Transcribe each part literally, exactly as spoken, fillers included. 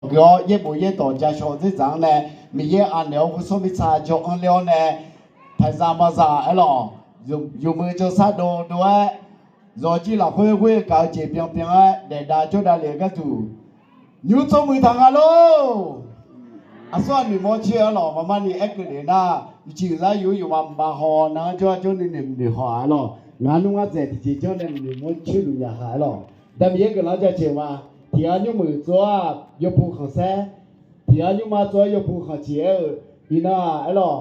geuf-awr yaerbof yaerdawq jashawq dzerdzaq-anr nae, Miqyaer anaeq-awr ghoer smr mirtsa jawr-anr ler-awr nae, paeqzaq mazaq aerlawq, yawqmuiq jawrsar dov dov-aer, zawqjir lafkhoer ghoer-eu gaq-eu jeq byanbyan-aer daef dav jawrdav lef-eu gharduq, nymr tsawrmuiq taq nga lor. Aqsur aqnoeq mawr coer aerlawq, maqmar ni aerkeuv lef nar, uqcif uqlar yuf-eu yawqghaq maqhaw nar-anr jawr-a jawr ni noeq noeq haw-aq aerlawq. Ngaq nmr ngar dzaeq tiqjeq janr nae noeq mawr coer luf nya ha aerlawq. Daqmiqyaer guiqlanq-anr jaceuq ma. Tiq ghaq nymr muiq tsov-aq, yawpu khanqsaer. Tiq ghaq nymrma tsov-aer yawpu khanqciq aer-eu, iqnan-aq aerlawq,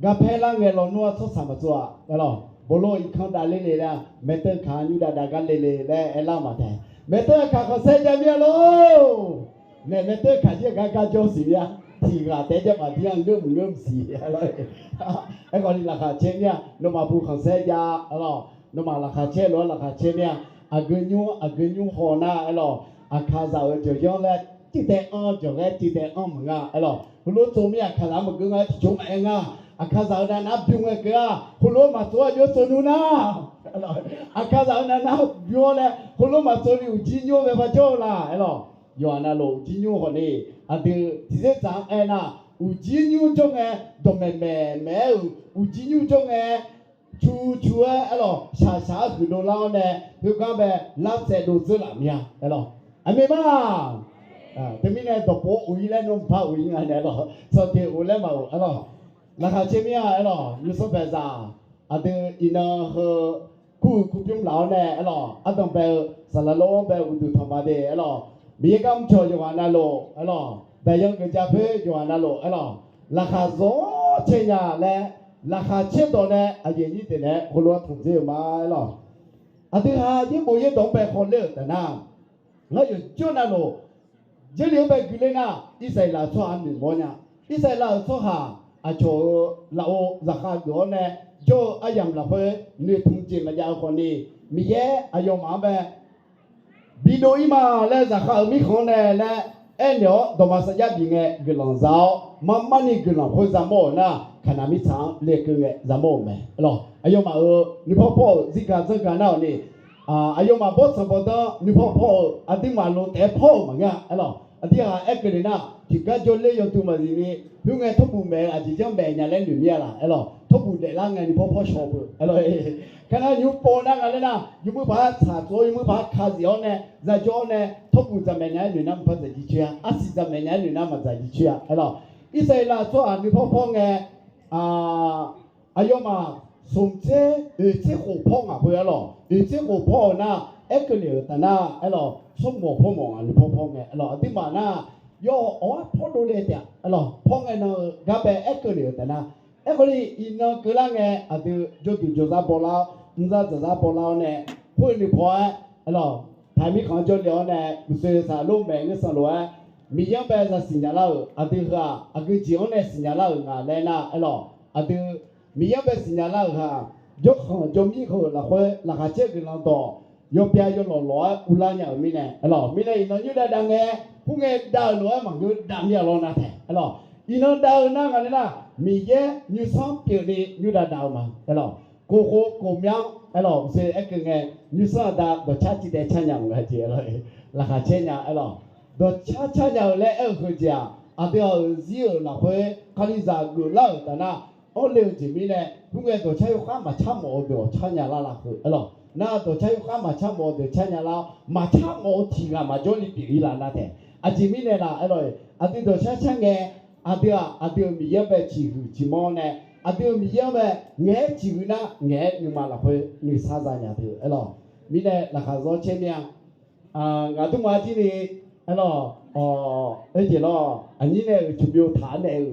garpaer lar ngae lawnmr-anr tsawrhaq maqtsov-aq aerlawq. Bawqlor irkanr dav ler le laer-a, maeqteuv kaq-anr nymr dav dav gar le le laer aerlar maqtaeq. Maeqteuv kaq khanqsaer jav mir-a lor. Naeq maeqteuv kaq jir-eu gar gar jawr siq mir-a. Tiq ghaq taef-aer jav maqdir-anr ngeur mq ngeur mq siq aerlawq. Aerkhawf ni laqkhaq caer mir-a, nawmaf pu khanqsaer jav aerlawq. Nawmaf laqkhaq caer lof-aer laqkhaq caer mir-a. Aqgeu nymr aqgeu nymr haw nar aerlawq, Aqkaqzaq-euq jawqyanr laer civtaev anr jawqghaer civtaev anr maqnga aerlawq. Heulof-aer tsov mir-a, Aqkaqzaq-anr maqgeur nga-aer tiqjawr maqaer nga. Aqkaqzaq-euq navnar bym ngae keuv-a, heulof-aer maqtsov-aer jov tsov nmr nar, Aqkaqzaq-euq navnar bym-awr nae heulof-aer maqtsov ni uqjir nymr bae par jawr-eu la aerlawq. Yawqha navluf uqjir nymr khawf ni, aqdui tiqzerdzaq-anr aernar, uqjir nymr jawr ngae, dawqmaeq maeq maeq-aer-euq uqjir nymr jawr ngae, cu cu-aer aerlawq, shaq shaq-aer huiqdov lar-awr nae, khoergar bae larsaev dov dzeur laf mir-a aerlawq. Aqmeq ma. Teumirnae dawqpov uq-ir laer nawr mqpar uq-ir nga nae aerlawq, sanqteq uq laer maqoq aerlawq. Laqkhaq caer mir-a aerlawq, nymrsanr paeqzaq, aqdui iqnan heu kurhuiq kurbymr laf-awr nae aerlawq, ardanq bae-eu saqlaq lor-anr bae-eu uqduq tanq ma de aerlawq, Miqyaer gar mrcawq yawqghaq navluf aerlawq, daqyan geuf ja poer yawqghaq navluf aerlawq, laqkhaq zawr caer nya laer, laqkhaq caerdawq nae aqyuif aqnyir deuq naeq-aer heulof-aer tanqdzer-eu ma aerlawq. Aqdui ha yaerbof yaerdawq-anr bae hawler-euq taf nar, ngar yawqjawr navluf, Jarlif-anr bae guiqler nar, Irsaqleqlav-euq tsawrhaq noeqmawr nya. Irsaqleqlav-euq tsawrhaq aqcawq-euq lafov zaqkhav geuf-awr nae jawr-eu aryamq lafkhoer noeqtmq jeq maqjav-eu khawf ni, Miqyaer aqyawfmaf-anr bae bidov-ir ma laer zaqkhav-euq mirkhanq-anr nae laer aernaeq-awr dawqma sarjax bif ngae guiqlanq za-awr, marmar ni guiqlanq khoer za mawr-euq nar, Kaqnaq mirtsaq-anr lekeuv ngae za mawr-euq mae aerlawq. Aqyawfmaf-euq nuipawr pawr-euq zirga dzanrga nar-awq ni, aqyawfmaf bawrtsanq bawrdanr nuipawr pawr-euq aqduimaf lof taef-aer pawr-euq maqngeur-a aerlawq. Aqdirhaq aerkeuv le nar, tiqgar jawrler yawduq maqzif ni, khoerngae tawrbuq maeq-eu aqjeq janr maeq nya laer noeq mir-a laq aerlawq. Tawrbuq daeflar ngae nuipawr pawr shaw beu aerlawq. Kar nar nymr pov nar nga laer nar, yawmuiq paq-aer tsaq tsov-awr yawmuiq paq-aer ka zif-awr nae, zajawr-awr nae, tawrbuq dzaqmaeq nya-aer noeq nar maqpar dzaq jircoer-a, arsiq dzaqmaeq nya-aer noeq nar maqdzaq jircoer-a aerlawq. Irsaqleqlav-euq tsawrhaq nuipawr pawr ngae, aqyawfmaf smq tser oeq tser khof pawr ngaq khoer aerlawq. Oeq tser khof pawr-euq nar, aerkeuv lef-euq taf nar aerlawq, smr mawq pawr mawq ngaq nuipawr pawr ngae aerlawq. Aqduimaf nar, yawf awq-aer pawr dovle taef-a aerlawq. Pawr ngae nan-eu gar bae aerkeuv lef-euq taf nar, aerkhawf ni iqnan keuvlar ngae aqdui jawrduq jawrzar bawlar-awr, mrzar dzaqzar bawlar-awr nae, khoer nuipawr-aer aerlawq, taq mirkhanq-anr jawrle-awr nae, uqsoeq saqlor maeq ngeur sanq lof-aer, Miqyaer-anr bae zaqsiq nya lar-euq aqdui heu-aq, aqgeu jeq-anr nae siqnya lar-euq nga laer nar aerlawq. Aqdui Miqyaer-anr bae siqnya lar-euq ha, jawrkhanq jawrmir heu-euq lafkhoer laqkhaq caer guiqlanq dawq yawpyav yawlawq lawq-aer uvlar nya-euq mirnae aerlawq. Mirnae iqnan nymr dav dav ngae, khoerngae dav-euq lof-aer maqngeur dav mir-a lawr nar taeq aerlawq. Iqnan dav-eu nar nga laer nar, Miqyaer nymrsanr pyeufni nymr dav dav-eu ma aerlawq. Kof khof kof myanr aerlawq, uqsoeq aerkeuv ngae, nymrsanr aqda dawqcar civ daev car nya-euq nga jeq aerlawq. Laqkhaq caer nya aerlawq. Dawqcar car nya-euq laer aer-eu heu jeq-aq, aqdui-aq-euq zir-euq lafkhoer Kalizaq geuflar-euq taf nar, anr le-eu jeq mirnae, khoerngae dawqcar yawkhar maqcar mawf-eu deuq-awq car nya lar laf heu aerlawq. Nar dawqcar yawkhar maqcar mawf-eu deuq car nya lar-awr, maqcar mawf-eu tiq ghaq maqjawr ni pyeuf-ir laf nar taeq. Aqjeq mirnae laf aerlawq-iq, aqdui dawqcar car ngae, aqdui-aq aqdui-euq Miqyaer-anr bae ciqhuiq ciqmanr nae, aqdui-euq Miqyaer-anr bae ngaeq-aer ciqhuiq nar ngaeq-aer nuima lafkhoer nuisar za nya teu aerlawq. Mirnae laqkhaq zanr caer mir-a. Ngaq dmrma jir ni aerlawq, aer jeq lawr, aqnyir nae-euq cubymr taq-anr nae-euq,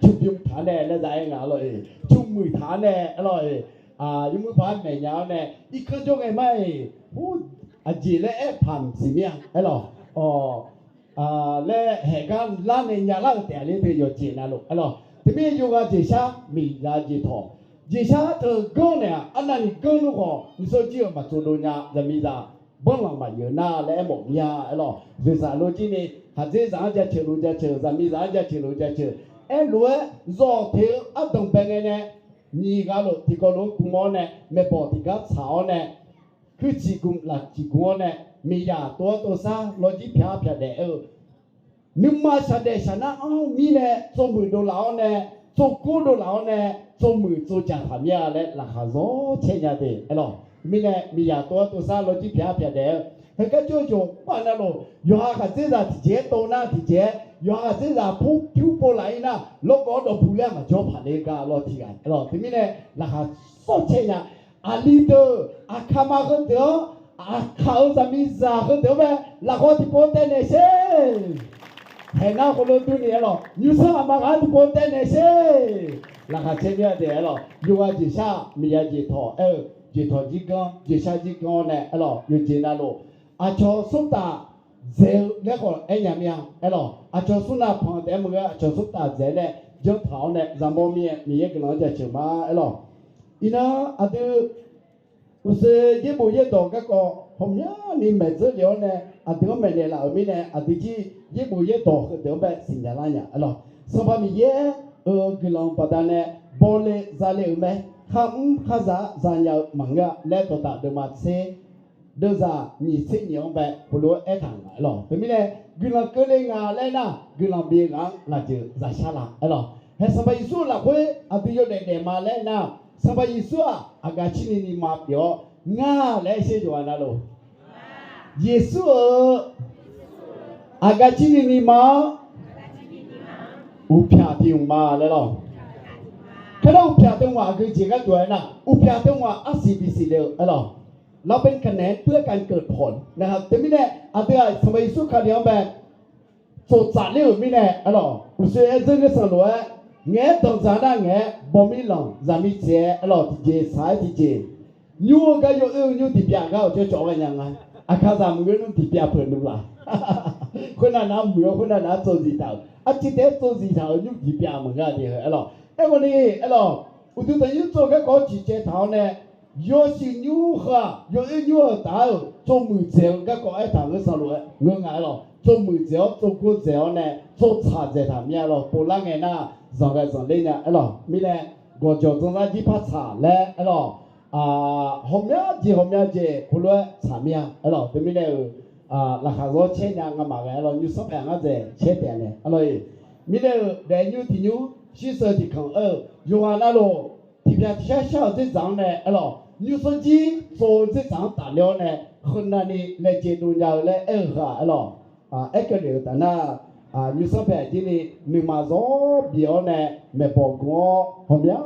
cubymr taq-anr nae laer za aer nga lawr-iq, cumuiq taq-anr nae aerlawq-iq, yawmuiq paq-aer maeq nya-awr nae irkanr jawr ngae mar-iq, hu, aqjeq laer aer paq mqsiq mir-a aerlawq. Laer haeq gar lar nae nya lar-eu taef-a ler teu yawqjeq navluf aerlawq. Teumir yawqghaq jeqshar miqzaq jeq tawq, jeqshar teu ganr naeq-aq arnavni ganr luf khawf nuisar jir-euq maqtsov dov nya zaqmiqzaq banrlanq maqyeuq nar laer aermawf mir-a aerlawq. Zoeqsaq lor jir ni khaqdzerzaq-anr jaceuq lof jaceuq, zaqmiqzaq-anr jaceuq lof jaceuq, aerlof-aer zawq teq-eu ardanq bae ngae nae, nyiq ghaq lof tiqkawv lof-anr gm-awr nae, maeqbawq tiqgar tsaq-awr nae, kuirciq gm lafciq gm-awr nae, miqyaq tov-awr tovsar lawjir pyaq pyaq daef-eu nuima shaqdaef shaqnar-anr mirnae tsovmuiq dovlaf-awr nae, tsovgor dovlaf-awr nae, tsovmuiq tsovjaq taq mir-a laer laqkhaq zawr caer nya de aerlawq. Mirnae miqyaq tov-aer tov sar lawrjir pyaq-a pyaq daef-eu heugar jawr-eu jeq-aq navluf, yawqha khaqdzerzaq tiqjeq-aer tov nar tiqjeq-aer, yawqha khaqdzerzaq pur pyur pov laf-ir nar, lawrgawv-awr dawqbuq laer maqjawr paq le ga lawr tiq ghaq aerlawq. Teumirnae laqkhaq sawr caer nya. Aqli deuq aqkaqma heudeuq-anr, aqkaq-euq zaqmiqzaq heudeuq-anr mae, lafkhoer tiqpov taev naeq sher. Haeqnar heulof durni aerlawq, nymrsanr aqma ghaq-anr tiqpov taev naeq sher. Laqkhaq caer mir-a de aerlawq, yawqghaq jeqshar miqya jeqtawq aer-eu, jeqtawq jir ganr jeqshar jir ganr-awr nae aerlawq, yawqjeq navluf aqcawq smr taf dzaeq-eu laer khawf aernya mir-a aerlawq. Aqcawq smr nav panq taef-aer maqngeur, aqcawq smr taf dzaeq nae janr taq-awr nae zaqmawr mir-aer Miqyaer guiqlanq-anr jaceuq ma aerlawq. Iqnan aqdui uqshoe yaerbof yaerdawq garkawv hawqmyani maeq dzeur lef-awr nae, aqdui-anr maeqnaeq laf-euq mirnae aqdui jir yaerbof yaerdawq heudeuq-anr bae siqnya lar nya aerlawq. Sanqpaq Miqyaer-euq guiqlanq baqdanae bawle zale-euq mae. Kharmr kharzaq-aer zanya-eu maqngeur-a laer dawqdaq deuvma tser deuvzaq nyiq tser nyiq-anr bae heulof-aer aertaq nga aerlawq. Teumirnae guiqlanq keuvle nga laer nar, guiqlanq bif ghaq-anr lafjeuq zaqshar la aerlawq. Hae Sanqpaq Yeqsur-euq lafkhoer aqdui yawdaef daef ma laer nar, Sanqpaq Yeqsur-aq aqgaf cirni ni ma pyeuf-awr nga laer sher yawqghaq navluf, Yeqsur-euq aqgaf cirni ni ma-anr uqpyaq tiq hmq ma laer lawq. Kharnar uqpyaq teu hmq aqgeu jeq gharduq aernar, uqpyaq teu hmq-aq arsiq bisiq le-eu aerlawq. Lafbyan kanaeq-aer puir-aer kaqkeuq pawq. Teumirnae aqdui-aq Sanqpaq Yeqsur Kali-anr bae tsoftsaf ler-euq mirnae aerlawq, uqshoe aer dzeur geur sanq lof-aer ngaeq-aer danqdzaq nar ngaeq-aer bawmir lanq zaqmiq tsaeq-aer aerlawq, tiqjeq saq-aer tiqjeq. Nymr-eu gar yawoer-eu nymr tiqpyav gar-awq jawrcawv ghae nya nga. Aqkaqzaq maqngeur nymr tiqpyav peuq nmr laf. Khoernav nav-anr muiq-awr khoernav nav-anr tsovzif taq-euq, arciv taef-aer tsovzif taq-euq nymr tiqpyav maqngeur-a de heu aerlawq. Aerkhawf ni aerlawq, uqduq tanqnymr tsov-eu garkawv-anr ciqcaev taq-awr nae, yawshuif nymr heu-aq yawoer nymr-eu taf-aer-euq tsovmuiq dzaeq-eu garkawv aertaq ngeur sanq lof-aer ngeur nga aerlawq. Tsovmuiq dzaeq-awr tsovgor dzaeq-awr nae tsovtsaq dzaeq taq mir-a lawq. Povlar ngae nar zanq ghae zanqler nya aerlawq. Mirnae gawqjawq dzanzar jir par tsaq laer aerlawq. Hawqmya jeq hawqmya jeq khoerlof-aer tsaq mir-a aerlawq. Teumirnae-euq laqkhaq zawr caer nya ngamaf ghae aerlawq, nymrsanr paeq ngar dzaeq caer taef nae aerlawq-iq. Mirnae-euq daef nymr tiq nymr shir sheu tiq kanq aer-eu yawqghaq navluf tiqpyaq tiqshar shar-euq dzerdzaq-anr nae aerlawq, nymrsanr jir tsov-eu dzerdzaq-anr tafler-awr nae, heunav ni laejae dov nya-eu laer aer-eu heu-aq aerlawq. Aerkeuv lef-euq taf nar, nymrsanr paeq aqjir ni nuima zawr bif-awr nae maeqbawq gmq-awr hawqmya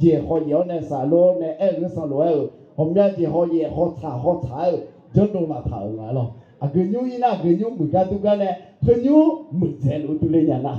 jeq hawyaef-awr nae saflor nae aer-eu ngeur sanq lof-aer-euq hawqmya jeq hawyaef hawtsaq hawtsaq-aer-euq janrdov laf taq-euq nga aerlawq. Aqgeu nymr ir nar aqgeu nymr muiq gar dur gar nae heu nymr muiqdzaeq luf durler nya nar,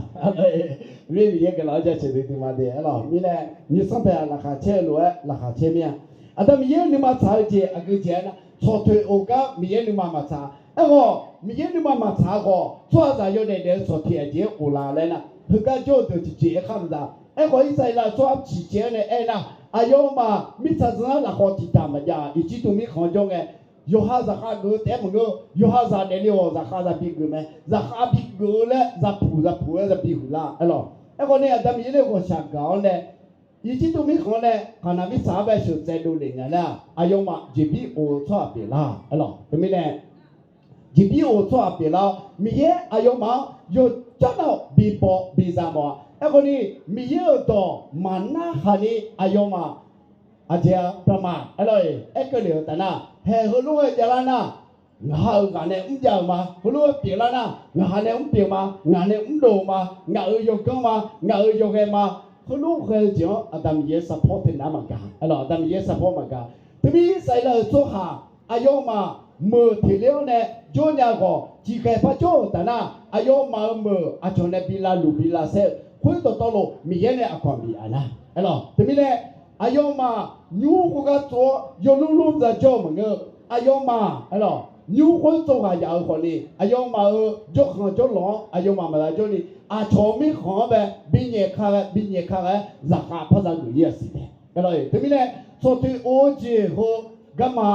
Miqyaer guiqlanq-anr jaceuq duidui ma de aerlawq. Mirnae nymrsanr paeq-aq laqkhaq caer-eu lof-aer laqkhaq caer mir-a. Aqda Miqyaer-euq nuima tsaq-eu jeq aqgeu jeq aernar, tsawqtoeq of gar Miqyaer nuima maqtsaq. Aerkhawf Miqyaer nuima maqtsaq-eu khawf tsawrhaqzaq yawdaef daef-eu tsawqtoeq aqjeq-aer of la laer nar, heugar jawr-eu deuq tiqjeq-aer khar maqza. Aerkhawf Irsaqleqlav tsawrhaq ciqcaev-awr nae aernar, aqyawfmaf mirtsaq zanr-anr lafkhawf tiqdaq maqjav-aq, Irjirtuv mirkhanq-anr jawr ngae, yawqha zaqkhav geuf-eu taef-aer maqngeur, yawqha zaq daefle-awq zaqkhav za bigeuf mae, zaqkhav bigeuf-eu laer za puq za puq-aer za bihuiq lar aerlawq. Aerkhawf ni Aqda Miqyaer nae ghawqshaq gaq-awr nae Irjirtuv mirkhanq-anr nae Kaqnaq mirtsaq-anr bae sheuqtsaev dovlef nya nar, aqyawfmaf jeqbir of-eu tsawrhaq pyeuflar aerlawq. Teumirnae jeqbir of-eu tsawrhaq pyeuflar-awr Miqyaer aqyawfmaf-anr yawqjawr nav-awq bibaw biza mawf-a. Aerkhawf ni Miqyaer-euq dawq maqnar khaq ni aqyawfmaf aqjeq-a paqmaf aerlawq-iq. Aerkeuv lef-euq taf nar, haeq heulof-aer javlar nar, ngaq ha-euq ghaq nae mrjav-euq ma. Heulof-aer pyeuflar nar ngaq ha nae mrpyeuf ma, ngaq nae mrdov-eu ma, ngaq-euq yawganr ma, ngaq-euq yawghae ma. Heulof ghae-eu jeq-anr Aqda Miqyaer sarpawr teunav maqgaq aerlawq. Aqda Miqyaer sarpawr maqgaq. Teumirnae Irsaqleqlav-euq tsawrhaq aqyawfmaf meuq teqler-awr nae jawr nya khawf, tiqkhaeq par jawr-euq taf nar, aqyawfmaf-euq meuq aqcawq nae bi lavluf bi lavsaer-eu khoer dawqtawvluf Miqyaer nae aqkawq bif-a nar aerlawq. Teumirnae aqyawfmaf nymr khoergar tsov-awr yawlmr lmr za jawr-eu maqngeur-eu, aqyawfmaf aerlawq nymr khoer tsov ghaq yaf-eu khawf ni aqyawfmaf-euq jawrkhanq jawrlawq-anr aqyawfmaf maqza jawr ni, aqcawq-euq mirkhanq-anr bae binyaef ka ghae binyaef ka ghae-aer zaqkhav par za geuf-ir-a siq taef aerlawq-iq. Teumirnae tsawqtoeq of-eu jeq heu garma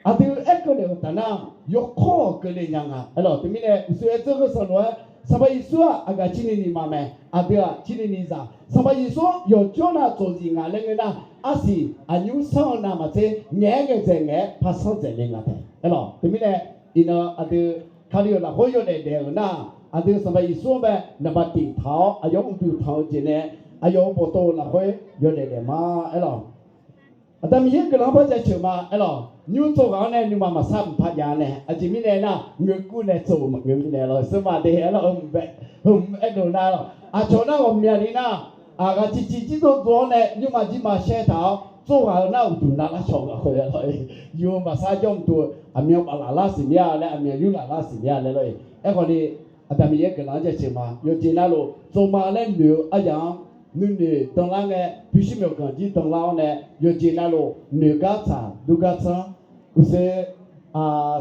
aqdui aerkeuv lef-euq taf nar, yawkawr-awq keuvle nya nga aerlawq. Teumirnae uqshoe aer dzeur geur sanq lof-aer Sanqpaq Yeqsur-aq aqgaf cirni ni ma mae. Aqdui-aq cirni ni zaq. Sanqpaq Yeqsur-anr yawqjawr nav tsofzif ngaq laer ngeur nar, arsiq aqnymr sanr-eu navmaqtser ngaeq-aer ngaeqdzaeq ngaeq-aer par sanr dzaeq le nga taef aerlawq. Teumirnae iqnan aqdui Kali-euq lafkhoer yawdaef daef-euq nar Aqdui Sanqpaq Yeqsur-anr bae naqba tiq taq-awr aqyawf-anr uqduq tanq-eu jeq nae aqyawf-euq bawqtov lafkhoer yawdaef daef ma aerlawq. Aqda Miqyaer guiqlanq-anr par jaceuq ma aerlawq. Nymr tsov ghaq-anr nae nuima maqsar mqpar jav nae aqjeq mirnae nar, ngeur kur nae tsov-euq maqngeur mirnae lawq. Seumaq de aerlawq, heu mq aerdov nar lawq. Aqcawq nar ghawqmyani nar, aqghaq civ civ jir dzawr dzawr-awr nae nymrma jirma shaer taq-awr tsov ghaq-eu nar uqduq navlar shawq ghaq khoer-a lawq. Yur-eu maqsar jawr mqduq-eu aqmyan baf laf lar siq mir-a laer, aqmyan yur laf lar siq mir-a laer lawq-e. Aerkhawf ni, Aqda Miqyaer guiqlanq-anr jaceuq ma. Yawqjeq navluf tsov ma laer noeq-eu aryaq-anr nuinoeq danlar ngae, pyurshuir myawqganq jir danlar-awr nae yawqjeq navluf noeq gar tsaq dur gar tsanr. Uqshoe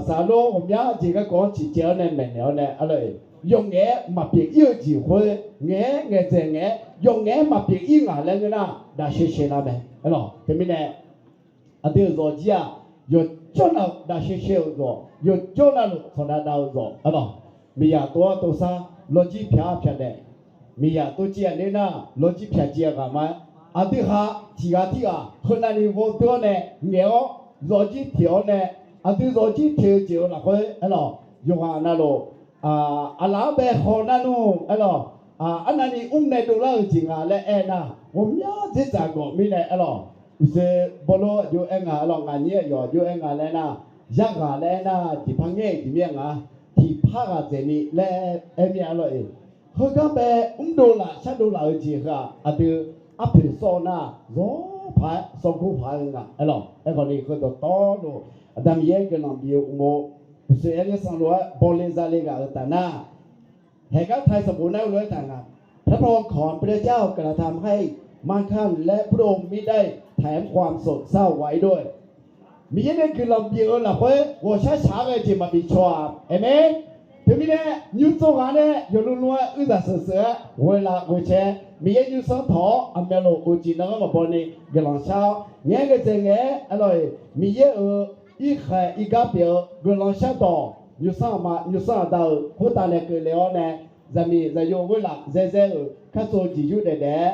saqlor ghawqmya jeq garkawv-anr ciqcaev-awr nae maeqnaeq-awr nae aerlawq-e, yawf ngaef-aer maqpyeuf ir-eu jeq khoer ngaeq-aer ngaeqdzaeq ngaeq-aer yawf ngaef-aer maqpyeuf ir ngaq laer ngeur nar, dav shaer shaer lar mae aerlawq. Teumirnae aqdui-euq zawqjir-aq, yawqjawr navluf dav shaer shaer-euq zawq, yawqjawr navluf sanqdav dav-eu zawq aerlawq. Miqyaq tov-ar tov sar, lawrjir pyaq-ar pyaq daef. Miqyaq tov civ-aq ler nar, lawrjir pyaq civ-aq ghaq ma-aer, aqdui ha tiq ghaq tirghaq heu navni ghawrdeuv-awr nae ngaeq-awr, zawqjir teq-awr nae, aqdui zawqjir teq-eu jeq-euq lafkhoer aerlawq, yawqghaq navluf aqlaf-anr bae haw nar nmr aerlawq, arnavni mr nae dovlar-euq jeq nga laer aernar, ghawqmya dzerdzaq gawq mirnae aerlawq. Uqshoe bawlor aqjox aer nga aerlawq, ngaq nyir aqyawf aqjox aer nga laer nar, yarghaq laer aernar tiqpar ngaer-euq jeq mir-a nga, tiqpar ghaq dzaeqni laer aer mir-a aerlawq-e. Heugar bae mrdov laf shardov laf-euq jeq heu-aq, aqdui arpoeq sawr-eu nar, zawr paq-aer sawrgor paq-aer nga aerlawq. Aerkhawf ni heu dawqtawvluf Aqda Miqyaer guiqlanq bif-eu uqmov, uqshoe aer ngeur sanqlof-aer bawle zale ghaq-euq taf nar, haeqgar taq-eu sanqbof nar-eu lof-aer taq nga. พระพรของพระเจ้า กระทำให้ มั่งคั่ง และพระองค์มิได้แถมความโศกเศร้าไว้ด้วย Miqyaer nae guiqlanq bif-eu lafkhoer ghawqshaq shaq-aer ghae jeq maqbi caw-aq. Aqmeq. Teumirnae nymr tsov ghaq nae yawqluf luf-aer uiqzaq sheuq sheuq-aer ghoe laf ghoe cae, Miqyaer nymrsanr tawq-awr aqmyanluf uqcif nan-anr maqbaw ni guiqlanq shar-awr ngaeq-aer ngaeqdzaeq ngaeq-aer aerlawq-e. Miqyaer-euq irkhaeq irgar pyeuf-eu guiqlanq shardawq, nymrsanr aqma nymrsanr aqda-euq khoertav nae keuvle-awr nae, zaqmiq zaqyo ghoerlaf zaezae-euq kartsov jeqyur daef daef-aer,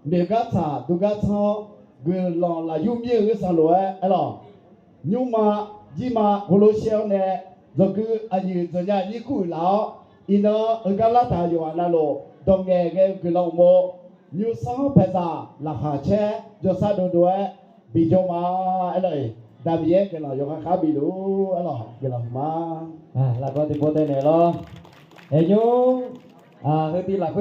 noeqgar tsaq durgar tsanr-awr, guiqlanq lafyur mir-eu gheursanq lof-aer aerlawq, nymrma jirma heulof shaer-awr nae, dzawqgui aqyuif dzawqnya nyir kur uiq laf-awr, iqnan heugar lartaq-eu yawqghaq navluf dawq ngaeqghae-eu guiqlanq uqmov, nymrsanr paeqzaq laqkhaq caer jawrsar dovdov-aer bijawr ma. Aerlawq-e, Aqda Miqyaer guiqlanq yawkhav khav bif luf aerlawq, guiqlanq huiqma. Lafkawv tiqpov taev naeq lawr. Aeryor, heutiv lafkhoer